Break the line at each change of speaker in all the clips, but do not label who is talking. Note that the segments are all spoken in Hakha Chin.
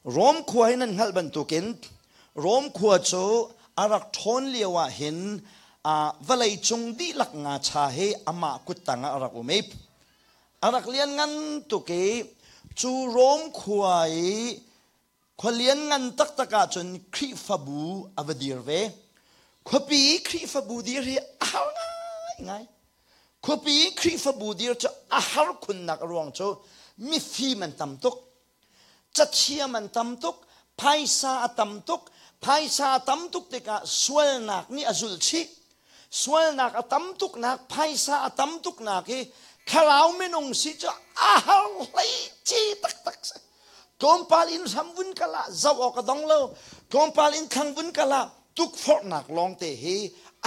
Rom khua hi nan hngalh bantukin Rom khua cu a rak ṭhawn lio ah hin vawlei cung dihlak ngacha hi amah kuttang ah a rak um i a rak lianngan tuk i cu Rom khua i khua lianngan taktak ahcun Khrihfabu a va dir ve. Khuapi i Khrihfabu dir hi a har ngaingai. Khuapi i Khrihfabu dir cu a har khunnak a ruang cu mifim an tam tuk. Cathiam an tam tuk, phaisa a tam tuk, phaisa a tam tuk tikah sualnak nih a zulh chih. Sualnak a tam tuknak, phaisa a tam tuknak hi thlarau minung si cu a har hlei ci taktak si. Tlawmpal in hram vun kal ah zoh awk a dong lo. Tlawmpal in thlang vun kal ah tukforhnak lawngte hi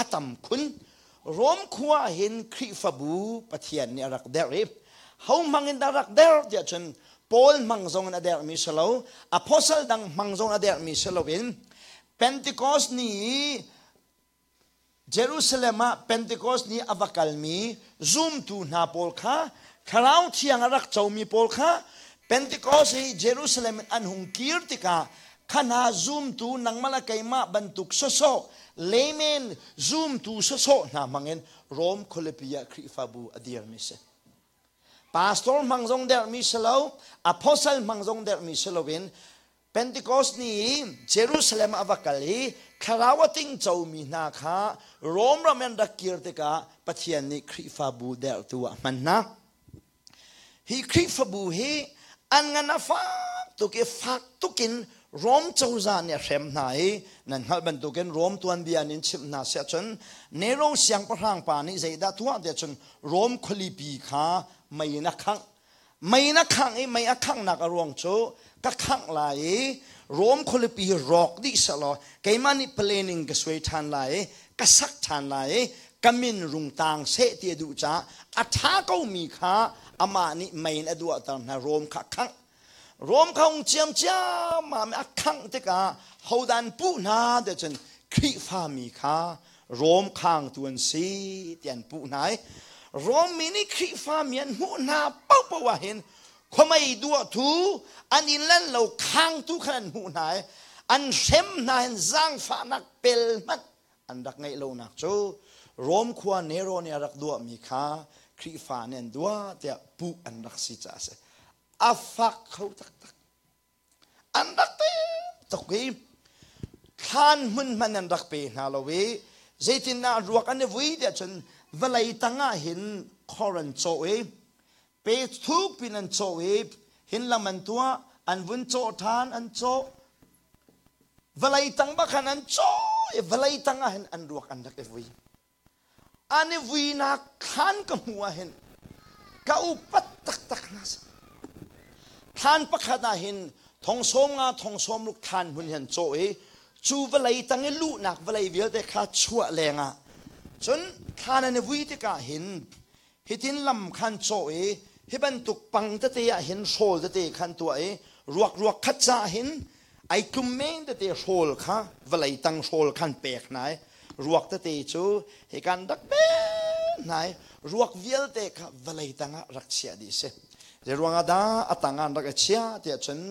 a tam khun. Rom khua ah hin Khrihfabu Pathian nih a rak derh i ho hmang in dah rak derh tiah cun Paul hmang zong in a derhmi si lo, apostle dang hmang zong a derhmi si loin Pentecost ni i Jerusalem ah Pentecost ni a va kalmi zumtu hna pawl kha Thlarau Thiang a rak comi pawl kha Pentecost i Jerusalem in an hung kir tikah kha hna zumtu nangmah le keimah bantuk sawsawh layman zumtu sawsawh hna hmangin Rom khualipi ah Khrihfabu a dirmi si. Pastor hmang zong derhmi si lo, apostle hmang zong derhmi si loin Pentecost ni i Jerusalem ah a va kal i thlarau a tingcomi hna kha Rom ram in rak kir tikah Pathian nih Khrihfabu derhtu ah a hman hna. Hi Khrihfabu hi an ngan a fak tuk i fak tukin Rom cozah nih a hrem hna i nan hngalh bantukin Rom tuanbia nih chimh hna siah cun Nero siangpahrang pa nih zeidah tuah tiah cun Rom khualipi kha mei in a khangh. Mei in a khangh i mei a khanghnak a ruang cu ka khangh lai i Rom khualipi hi rawk dih sehlaw keimah nih planning ka suai ṭhan lai i ka sak ṭhan lai i ka min rung taang seh ti a duh caah a ṭha komi kha amah nih mei in a duahter hna. Rom kha a khangh. Rom kha hung ciamciam a khangh tikah hodan puh hna ti cun Khrihfami kha Rom khangtu an si ti an puh hna i Rom mi nih Khrihfami an hmuh hna paohpaoh ah hin khuamei duahtu an inn le lo khangtu khan an hmuh hna i an hrem hna hin zaangfahnak pel hmanh an rak ngeih lonak cu Rom khua Nero nih a rak duahmi kha Khrihfa nih an duah tiah puh an rak si caah a si. A fak kho taktak. An rak pe tuk i thlan hmun hmanh an rak pe hna lo i zeitindah ruak an i vui tiah cun vawlei tangah hin khor an cawh i pe thuk pin an cawh i hin lam an tuah an vun cawh ṭhan an cawh vawlei tang bak khan an caw i vawlei tang ah hin an ruak an rak i vui. An i vuinak thlan ka hmuh ah hin ka upat taktak hna si. Thlan pakhat ah hin thong sawm nga thong sawm ruk thlan hmun hi an cawh i cu vawlei tang i luhnak vawlei vialte kha chuah lengah cun thlan an i vui tikah hin hitin lam khan cawh i hi bantuk pang tete ah hin hrawl tete khan tuah i ruak ruak khat ca hin ai tlum men tete hrawl kha vawlei tang hrawl khan pek hna i ruak tete cu hi kan rak pe hna i ruak vialte kha vawlei tang ah rak chiah dih si. Zei ruangah dah a tang ah an rak i chiah tiah cun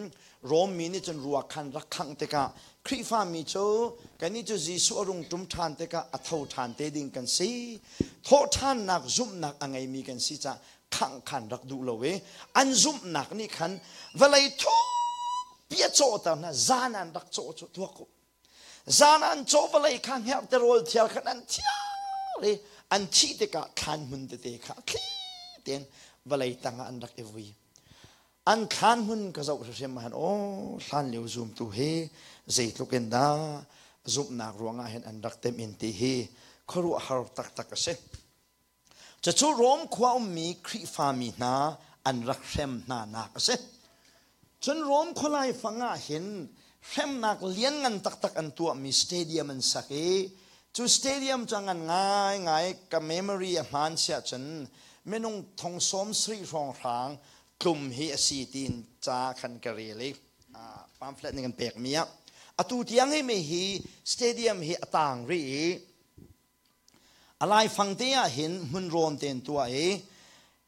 Rom mi nih cun ruak khan rak khangh tikah Khrihfami cu kannih cu Jesuh a rung ṭum ṭhan tikah a tho ṭhan te ding kan si. Thawhṭhannak zumhnak a ngeimi kan si caah khangh khan rak duh lo i an zumhnak nih khan vawlei thukpi a cawhter hna. Zan an rak cawh cu tuak u. Zan an cawh vawlei kha hngerhte rawl thial khan an thial i an thih tikah thlan hmun tete kha thli tein vawlei tangah an rak i vui. An thlan hmun ka zoh hrimhrim ah hin aw hlan lio zumtu hi zeitluk in dah zumhnak ruangah hin an rak tem in ti hi khuaruahhar taktak a si. Cucu Rom khua ummi Khrihfami hna an rak hrem hna nak a si. Cun Rom khualai fang ah hin hremnak lianngan taktak an tuahmi stadium an sak i cu stadium cu a ngan ngaingai. Ka memory a hmaan siah cun minung thong sawm sarih hrawnghrang tlum hi a si tiin ca khan ka rel i pamphlet nih kan pekmi ah atu tiang hi mi hi stadium hi a tang rih i a laifang te ah hin hmun rawn tein tuah i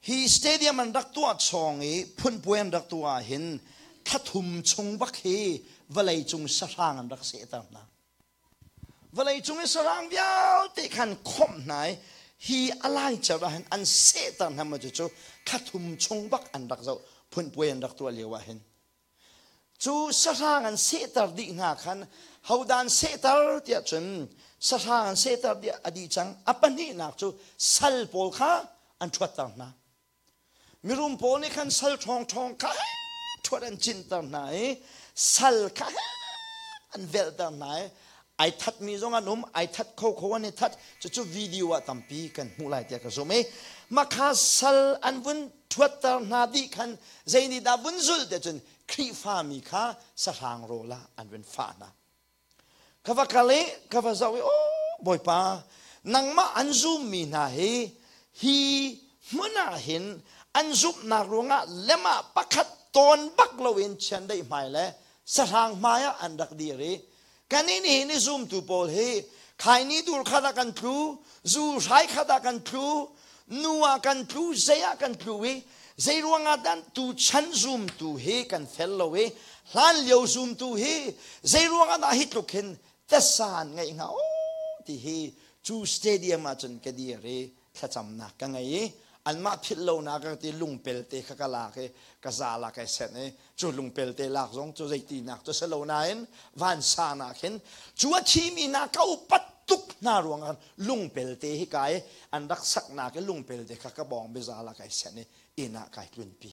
hi stadium an rak tuah chawng i phunpuai an rak tuah ah hin. Thlathum chung bak hi vawlei cung sahrang an rak sehter hna. Vawlei cung i sahrang vialte khan khawmh hna i hi a laicer ah hin an sehter hna maw cucu thlathum chung bak an rak zoh phunpuai an rak tuah lio ah hin. Cu sahrang an sehter dih hna khan hodah an sehter tiah cun sahrang an sehter dih a dih cang. A pahnihnak cu sal pawl kha an ṭhuatter hna. Mirum pawl nih khan sal ṭhawngṭhawng kha ṭhuat an cinter hna i sal kha an velhter hna i ai thatmi zong an um, ai that kho kho an i that. Cucu video ah tampi kan hmuh lai tiah ka zumh i makha sal an vun ṭhuatter hna dih khan zei nih dah vun zulh tiah cun Khrihfami kha sahrang rawl ah an vun fah hna. Ka va kal i ka va zoh i aw Bawipa nangmah an zummi hna hi hi hmun ah hin an zumhnak ruangah lemah pakhat tawn bak loin chiandeih hmai le sahrang hmai ah an rak dir i Kannih nih hin i zumtu pawl hi khaini dur khat ah kan tlu, zu hrai khat ah kan tlu, nu ah kan tlu, zei ah kan tlu i zei ruangah dah tu chan zumtu hi kan fel lo i hlan lio zumtu hi zei ruangah dah hi tluk hin tasa an ngeih hnga o ti hi cu stadium ah cun ka dir i thlacamnak ka ngei i anmah philh lonak ka ti lungpelte kha ka lak i ka zal ah kai senh i cu lungpelte lak zong cu zeitinak cu si lo nain vansan ah khin cu a thimi hna ka upat tuk hna ruangah lungpelte hi kai an rak saknak i lungpelte kha ka bawng biazal ah kai senh i inn ah kai tlunpi.